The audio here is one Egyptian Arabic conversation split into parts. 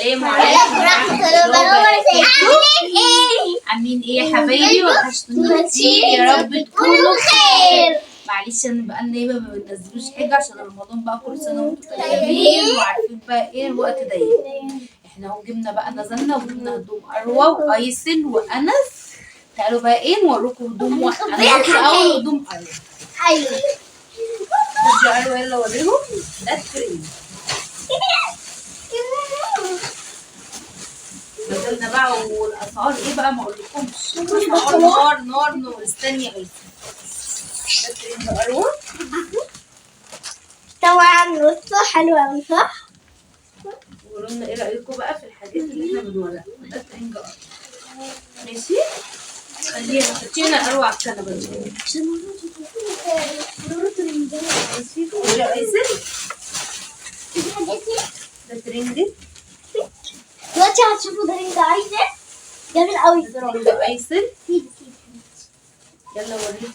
السلام عليكم ورحمة الله وبركاته. عاملين ايه؟ عاملين ايه يا حبايبي؟ وحشتونا كتير، يا رب تكونوا بخير. معلش انا بقالنا ايه ما بننزلوش حاجة عشان رمضان بقى، كل سنة وانتم طيبين وعارفين بقى ايه الوقت ضيق. احنا اهو جبنا بقى، نزلنا وجبنا هدوم اروى وايسل وانس. تعالوا بقى ايه نوريكم هدوم واحد. انا الاول هدوم اروى. ايوه خد يا اروى، يلا وريهم. ده الترند نزلنا بقى، والاسعار ايه بقى ما اقولكمش، اسعار نار نار نار. استني يا ايسل، ده ترند اروى. طبعا بصوا حلوة أوي صح؟ قولوا لنا ايه رايكم بقى في الحاجات اللي احنا بنوريها. ده ترند اروى، ماشي؟ خلينا حطينا اروى على الكنبة دي. ماشي يا ايسل، ده ترند. دلوقتي هتشوفوا ترند عايزة جميل أوي الصراحة. ترند ايسل، يلا وريني.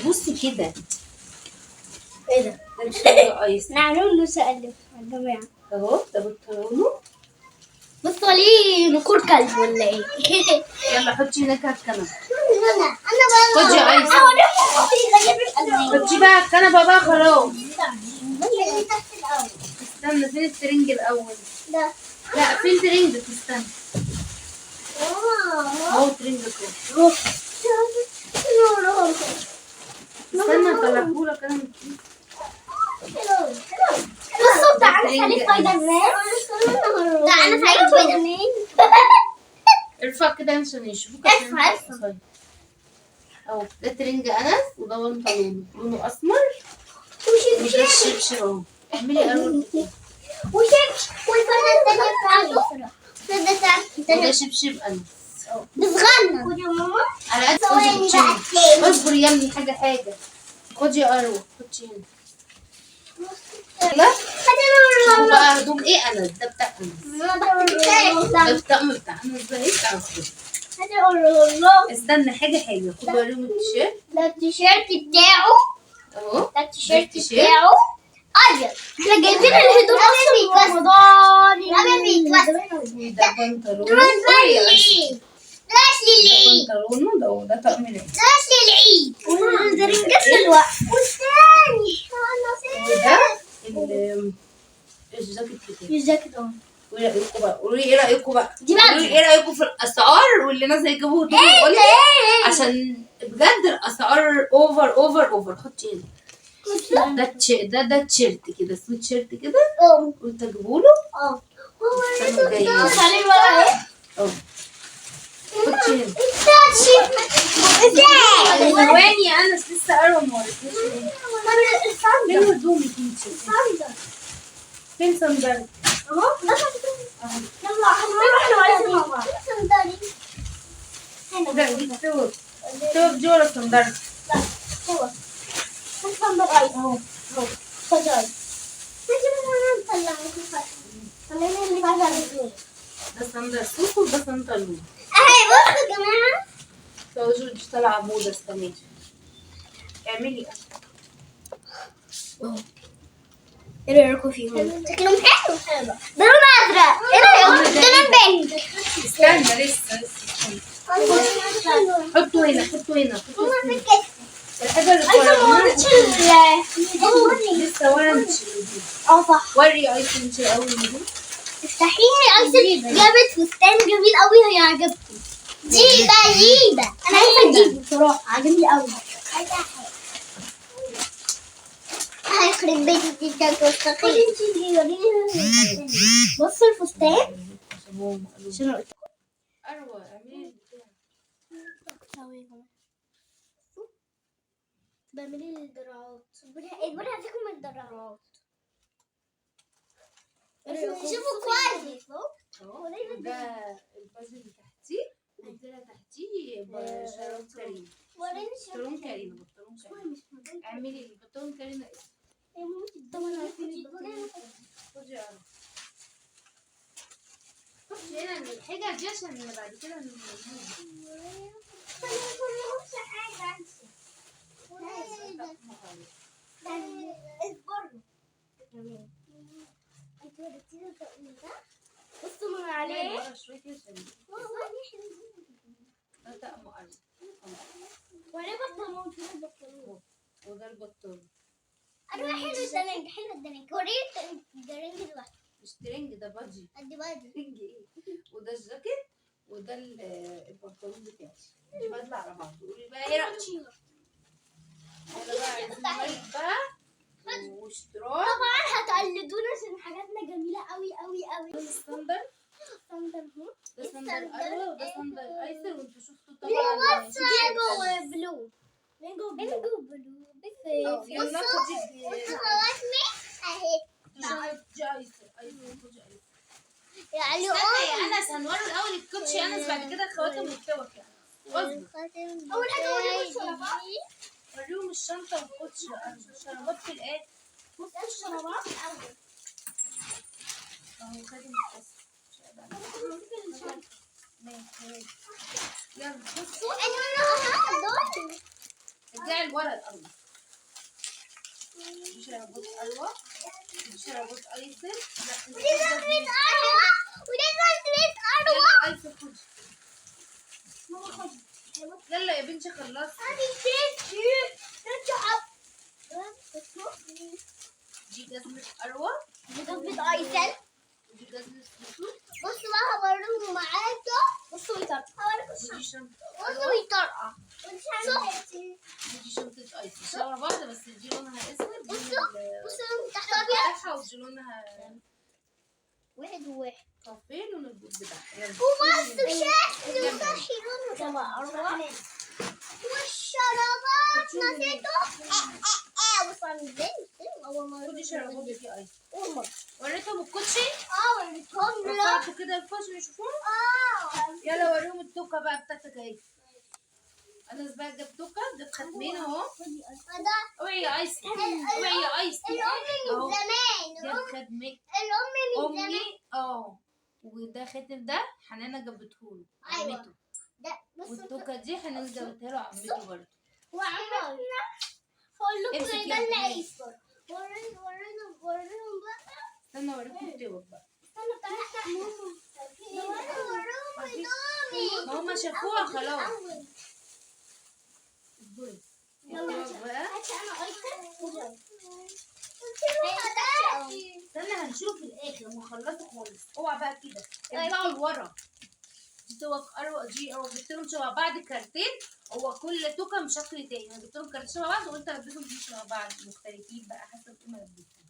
بصي كده، ايه ده؟ ده ترند ايسل. نعمل له سقف يا جماعة. اهو ده بنطلونه. بصوا ليه نكور كلب ولا ايه؟ يلا حطي هناك على الكنبة. انا بقى خدي يا ايسل. حطي بقى على الكنبة بقى خلاص. اللي تحت الأول. استنى، فين الترنج الاول؟ ده. لا فين ترنجك؟ استنى، اهو ترنجك اهو. استنى اطلعهولك انا من الكيس. بصوا تعالى نخلي سبايدر مان، تعالى نخلي سبايدر مان. ارفع كده عشان يشوفوك. ارفع، ارفع. اهو ده ترنج انس وده بنطلون لونه اسمر وده الشبشب اهو. اعملي اول. وشبش والفرنة التانية بتاعته. وده شبشب انس. ده صغنن. خدي يا ماما. على قد ثواني خدي. بقى التاني. اصبري يا ابني، حاجة حاجة. خدي يا اروى، خدي هنا. يلا شوفوا بقى هدوم ايه انس. ده بتاع انس، ده الطقم بتاع انس ده ايه بتاع اخوه. استنى حاجة حاجة، خدوا وريهم التيشيرت. ده التيشيرت بتاعه. اهو ده التيشيرت التيشيرت. بتاعه ابيض. احنا جايبين الهدوم اصلا من رمضان. ده بنطلون. قولي يا أيسل. درس ده للعيد. بنطلونه ده، وده طقم العيد. درس للعيد والدرنجات دلوقتي والثاني. وده الجاكيت بتاعه. الجاكيت اه. قولي رايكم بقى، قولي ايه رايكم بقى، دي بقى قولي ايه رايكم في الاسعار واللي نازل يجيبوا هدوم. قولي عشان بجد الاسعار over over over. حطي هنا ده ده تيشيرت كده، سويت شيرت كده، قلت اجيبه له. اه. السنة الجاية. عليه بقى ايه؟ اهو حطي هنا. ثواني يا انس، لسه اروى ما وريتنيش. فين هدومك انت؟ فين صندلك؟ ده دي التوب، التوب دي ولا صندلك؟ اهو. ده صندل سوس وده صندلون. اهي بصوا يا جماعة. جوجو دي طالعه موضة السنة دي. اعملي ايه رايكم فيهم؟ شكلهم حلو. ده لون ازرق. ايه رايكم؟ ده لون pink. استنى لسه لسه، استنى. حطوا هنا، حطوا هنا، حطوا هنا. الحاجة اللي ايضا ما وريتش لسه ورا مش الهدوم. اه صح. وري ايسن انت الاول الهدوم. افتحيها يا ايسل، جابت فستان جميل قوي هيعجبكم. جيبه جيبه، انا عايزه اجيبه بصراحة، عاجبني قوي. هيخرب بيتي دي كانت مستحيل. بصوا الفستان. عشان هو مقلوب. عشان قلت اروى اعملي البتاع. بعملي الدراعات. اصبري هديكم الدراعات. شوفوا كويس. اهو ده البازل اللي تحتيه، والدرع تحتيه بشراب كريم. بنطلون كريم، بنطلون كريم. اعملي البنطلون كريم. خدي يا اروى، حطي هنا الحاجة دي عشان بعد كده بصوا ما عليه. ورا شوية كده عشان ده طقم أروى. وريه بطلون، فين البطلون؟ وده البطلون. أروى حلو الدرنج، حلو الدرنج. وريه الدرنج لوحده. مش ترنج ده بادجي. دي بادجي. ترنج ايه؟ وده الجاكيت وده البنطلون بتاعي. دي بدلة على بعض. قولي بقى ايه رأيك؟ يلا بقى عايزين like بقى واشتراك. طبعا هتقلدونا عشان حاجاتنا جميلة قوي قوي قوي. ده الصندل، صندل اهو. ده صندل اروى وده صندل ايسر. وانتوا شفتوا طبعا mango blue، mango blue، mango blue. يلا خدي بصوا خواتمي اهي. خدي ايسر، ايسر خدي ايسر. يعني استنى يا انس، هنوري الاول الكوتشي يا انس، بعد كده الخواتم والتوك يعني. اصبر. اول حاجة وريهم الشرابات. وريهم الشنطة والكوتشي يا انس. الشرابات في الاخر. بص الشرابات الاول. اهو خاتم الكسر. مش قادرة. ماشي يلا بصوا. انا دول. ارجعي لورا الاول. دي شرابات اروى، دي شرابات ايسر. لا انت ودي زلمة اروى، ودي زلمة اروى. يلا ايسر خدي. ماما خدي. يلا يا بنتي خلصت. دي جزمة أروى، دي جزمة ايسل. ودي جزمة سوسو. بصوا بقى هوريهم معاكم. بصوا بيطرقع. هوريكم ودي شنطة بصوا أروى، بيطرقع. ودي شنطة أيسر شبه بعض بس دي لونها أسود. دي بصوا بصوا من تحت ابيض. بتاعها ودي لونها واحد وواحد. كافيه لون البوت بتاعها. يلا وبصوا شكله صحي لونه تبع اروى. والشرابات نسيته. بصوا عامل ازاي. اول مرة. خدي شرابات دي أيسر. اول مرة. وريتهم الكوتشي؟ اه وريتهم لك. رفعتوا كده الكوتشي يشوفوه؟ اه. يلا وريهم التوكة بقى بتاعتك اهي. أنس بقى جاب توكة، جاب خاتمين اهو. ده اوعي يا ايسر، اوعي يا ايسر. الأم من اهو زمان. جاب خاتمين. الأم من زمان. امي اه. وده خاتم ده حنانه جابته له أيوة. عمته. ده بصوا والتوكه دي حنانه جابتها له عمته برضه. وعمرنا هقول لكم امسك ده يا اللي ابني. ايسر. ورينا ورينا وريهم بقى. استنى اوريكم التوك بقى. استنى بتاعت ماما. وريهم هدومي. ما هما شافوها خلاص. اصبري. يلا التوك بقى. هاتي انا ايسر. استنى هنشوف في الاخر لما خلصوا خالص. اوعى بقى كده ارجعوا لورا. دي توك اروى، دي اروى. جبت لهم شبه بعض كارتين، هو كل توكه بشكل تاني. انا جبت لهم كارتين شبه بعض وقلت البسهم دي شبه بعض مختلفين بقى حسب ايه ما لبستهم.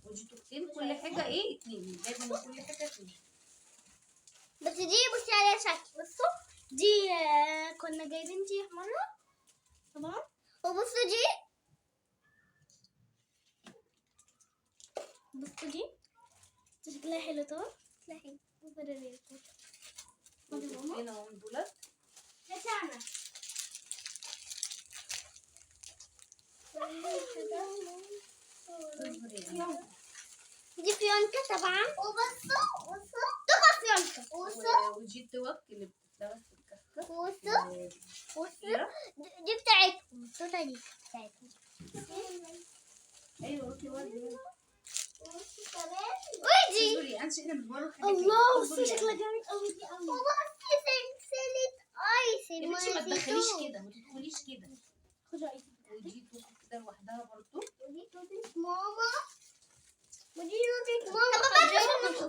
ودي توكتين كل حاجة ايه اتنين، جايبه من كل حاجة اتنين. بس دي بصي عليها شكل. بصوا دي كنا جايبين دي مرة طبعا. وبصوا دي، بصوا دي شكلها حلو طبعا. شكلها حلو. توكتين اهو دولت. بتاعنا. اصبري يعني. دي فيونكة طبعا. وبصوا بصوا تبقى فيونكة. بصوا ودي التوك اللي بتتلبس في الكحكه. بصوا بصوا دي بتاعتهم. الصورة دي بتاعتهم. ايوه روحي وري. ودي اصبري يا انس احنا بنوري حاجة الله. تانية. بصوا اصبري يا شكلها أنس. جامد قوي دي قوي. وبصي سلسلة ايس. يا بنتي ما تدخليش كده، ما تدخليش كده. خدوا ايس. ودي توك كده لوحدها برضو. ودي توتة ماما. ودي توتة ماما.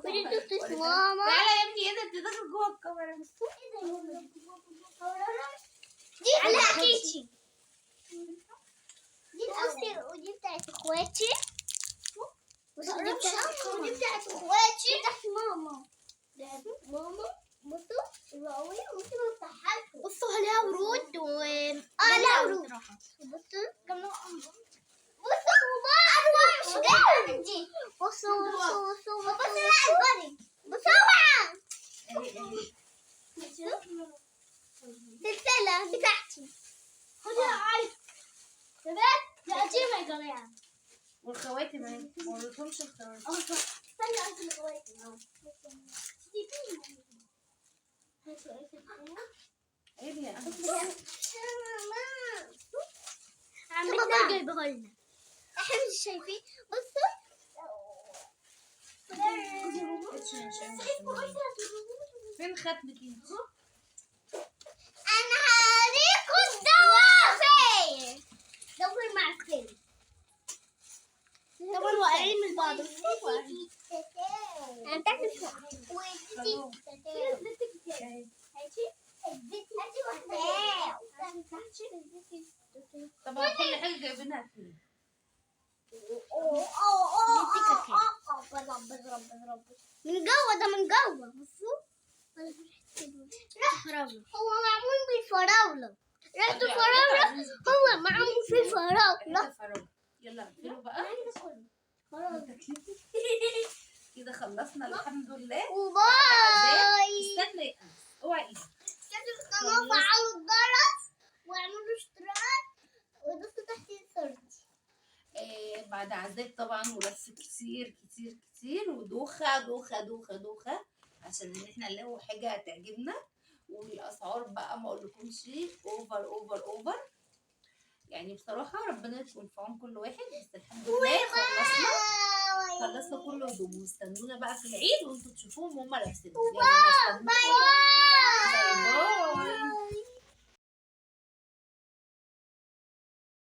ودي توتة ماما. تعالى يا ابني هنا، انت داخل جوه الكاميرا. دي بتاعت كيتي. دي بصي ودي بتاعت اخواتي. ودي بتاعت اخواتي. بتاعت ماما. بتاعت ماما. بصوا القوية. بصوا ما بصوا عليها ورود و لا ورود. بصوا بصوا مش جاية من دي. بصوا بصوا بصوا بصوا لا اصبري. بصوا اهي اهي. سلسلة بتاعتي. خدها عايز. تمام؟ دي قديمة يا جماعة. والخواتم اهي، ما وريتهمش الخواتم. اه صح. استني عايز الخواتم اهو. عيب يا انس. عمتنا جايبها لنا. احنا مش شايفين. بصوا. فين ختمك انت؟ انا هوريكم الضوافر. ضوافر معفنة. طبعا واقعين من بعض. انا بتاعتي مش واقعة. هاتي واحدة. طبعا كل حاجة جايبينها اتنين. بضرب بضرب بضرب من جوه، ده من جوه. بصوا هو معمول بالفراولة، ريحة الفراولة، هو معمول في الفراولة. فراولة. يلا اقفلوا بقى كده، خلصنا الحمد لله. و bye. استنى يا انس، اوعي ايدك. اشتركوا في القناة وفعلوا الجرس واعملوا اشتراك ودوسوا تحت صورتي. بعد عذاب طبعا ولف كتير كتير كتير ودوخه دوخه دوخه دوخه عشان ان احنا نلاقوا حاجة تعجبنا. والاسعار بقى ما اقولكمش over over over، يعني بصراحة ربنا يكون في عون كل واحد. بس الحمد لله خلصنا كل هدوم، واستنونا بقى في العيد وانتوا تشوفوهم وهم لابسين. bye.